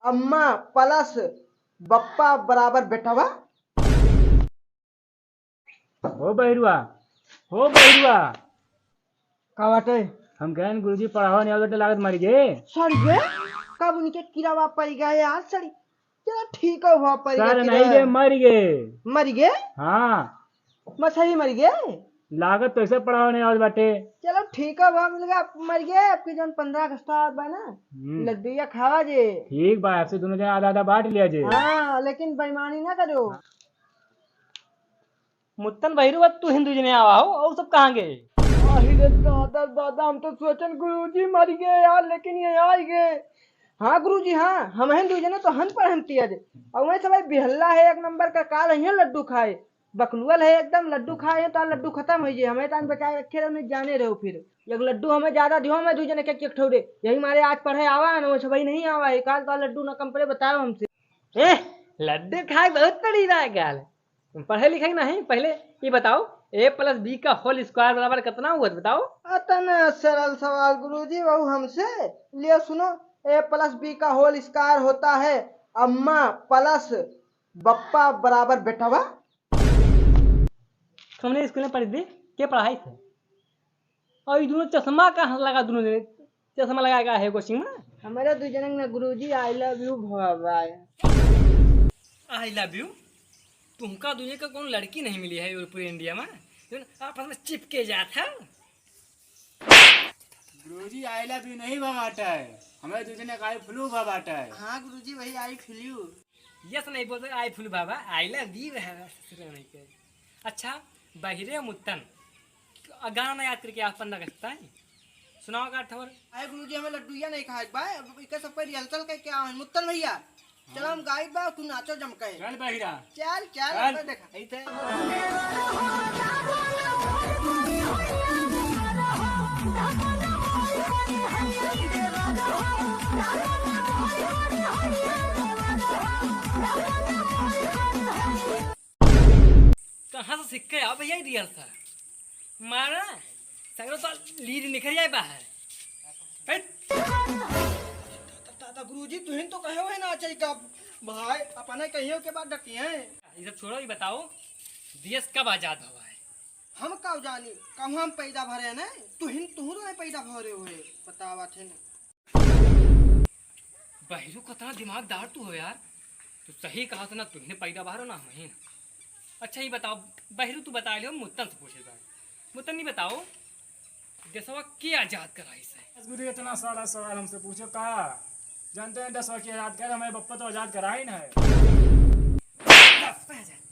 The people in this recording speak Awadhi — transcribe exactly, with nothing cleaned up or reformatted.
अम्मा प्लस बप्पा बराबर बेटवा। हो बहिरुआ, हो बहिरुआ। का बाटे? हम कहन गुरुजी पढ़ावा नहीं आवत लागत मर गए। सर गए? कब उनके किरावा पड़ गया यार सर? चलो ठीक है, हुआ पड़ गया सर नहीं किरावा। गे, मर गए। मर गए? हाँ। मछली मर गए? लागत तो ऐसे पढ़ावा नहीं आवत बाटे। चलो ठीक है, हुआ मिल गया, मर गए। आपके जौन पन्द्रह अगस्त आवत बा ना, हम्म। लड्डूया खावा जे। ठीक बा, आपसे दोनों जने आधा आधा बांट लिया जे। हाँ, लेकिन बेईमानी ना करो। हाँ। मुत्तन बहिरू, अब तू हिंदू जने आवा हो, और सब कहाँ गए? अरे दादा, दादा, हम तो सोचन गुरुजी मर गए यार, लेकिन ये आ ही गए। हाँ गुरुजी, हाँ, हम हिंदू जने तो हम पर हम तिया जे। और वैसे भाई बिहल्ला है एक नंबर का, काल है लड्डू खाए, बकलुअल है एकदम, लड्डू खाए हैं तो लड्डू खत्म हो जाए, हमें तान बचाए रखे रहो, नहीं जाने रहो फिर। एक लड्डू हमें ज्यादा दियो, हमें दू जने के एक ठौरे, यही मारे आज पढ़े आवा है ना, वैसे भाई नहीं आवा है, काल तो लड्डू ना कम पड़े, बताओ हमसे। ए, लड्डू खाए बहुत बड़ी बात गाल। तुम पढ़े लिखे नहीं, पहले ये बताओ, ए प्लस बी का होल स्क्वायर बराबर कितना हुआ, बताओ। इतना सरल सवाल गुरुजी, वो हमसे। लियो सुनो, ए प्लस बी का होल स्क्वायर होता है अम्मा प्लस बप्पा बराबर बेटवा। हमने स्कूल में पढ़ी थी, के पढ़ाई थे? और ये दोनों चश्मा कहाँ लगा, दोनों जने चश्मा लगा का है कोचिंग में? हमारे दू जनक ना गुरुजी I love you भवा बाय। I love you? तुमका दुनिया का कौन लड़की नहीं मिली है ये पूरे इंडिया में, जो आपस में चिपके जात है? गुरुजी, I love you नहीं भवा बाटा है, हमारे दू जने का I flew भवा बाटा है। हाँ गुरुजी, वही I flew। यस नहीं बोलते, I flew बाबा, I love you है, ससुर नहीं के। अच्छा, बहिरे मुत्तन, गाना ना याद करके आप पन्द्रह अगस्त है, सुनाओ का ठवर। अरे गुरुजी, हमें लड्डूया नहीं खाए बा, अब इनका सबका रिहर्सल करके आओ, मुत्तन भैया, चलो हम गाइब बा, तू नाचो जम के। चल बहिरा। चल, चल, चल। अब देखा, ऐसे। कहाँ से सीख के आओ भैया ये रिहर्सल? मारा, सगरो तो लीड निकल जाए बाहर। हट। दा-, दा-, दादा गुरुजी, तुहिन तो कहे हुए ना चाहिए का भाई, अपने कहियो के बाद डटी हैं। ये सब छोड़ो, ये बताओ, देश कब आजाद हुआ है? हम का जानी, कहाँ हम पैदा भरे हैं, तुहिन, तुहू तो नहीं पैदा भरे हुए, बतावा थे ना। बहिरू, कितना दिमागदार तू हो यार, तू सही कहा था ना, तुहिन पैदा भरो ना, हम ही ना। अच्छा, ये बताओ, बहिरू, तू बता लियो, मुत्तन से पूछे बार। मुत्तन, नहीं बताओ, देशवा के आजाद कराई से? बस गुरु, इतना सारा सवाल हमसे पूछो का? जानते हैं देशवा के आजाद कर, हमारे बप्पा तो आजाद कराए ना है। बप्पा आजाद